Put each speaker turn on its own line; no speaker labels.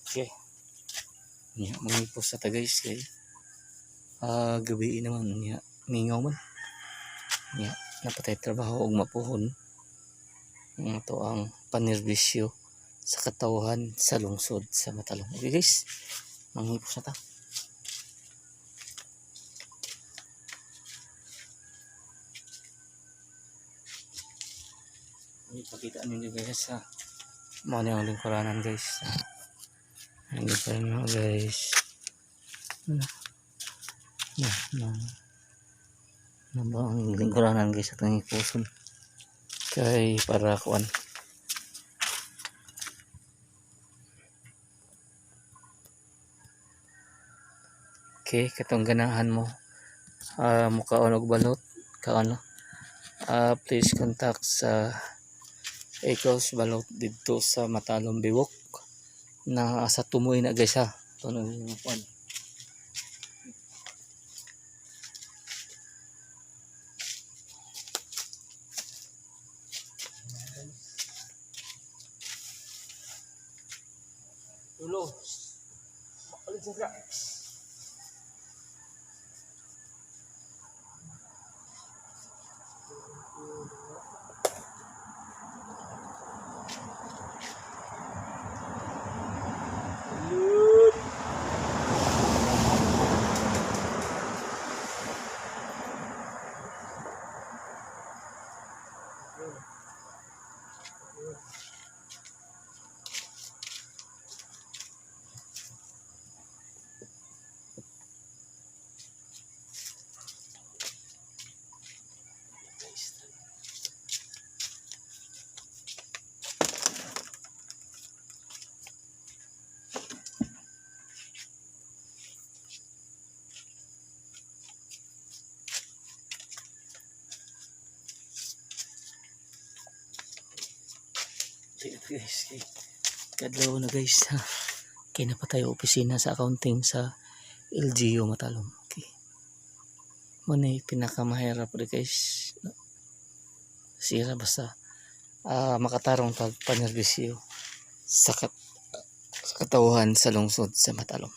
Okay. Nya, mangipos sa ta, guys, kay gabi naman nya, mingaw man. Nya, napatay trabaho og mapuhon. Ang ato ang panerbisyo sa katawhan sa lungsod sa Matalom. Okay guys, manghipos na ta. Ipakita ninyo, guys, sa mga ang lingkuranan, guys. Ang lingkuranan, guys. Na, na, na. Na ba ang lingkuranan, guys, at ang hipuson. Kay para kuan. Okay, katong ganahan mo mukaon og balot kaano, please contact sa Echoes Balot didto sa Matalom Biwok na sa tumoy na, guys, ha. Tunoy yung kuan. Tulo. Ulit sa. Lut. Guys, ito, guys. Kay kadlaw na, guys, ha. Kay napatay opisina sa accounting sa LGU Matalom. Okay. Mo na pinakamahirap rin, guys. Sira basta makatarong pag panerbisyo sa katawhan sa lungsod sa Matalom.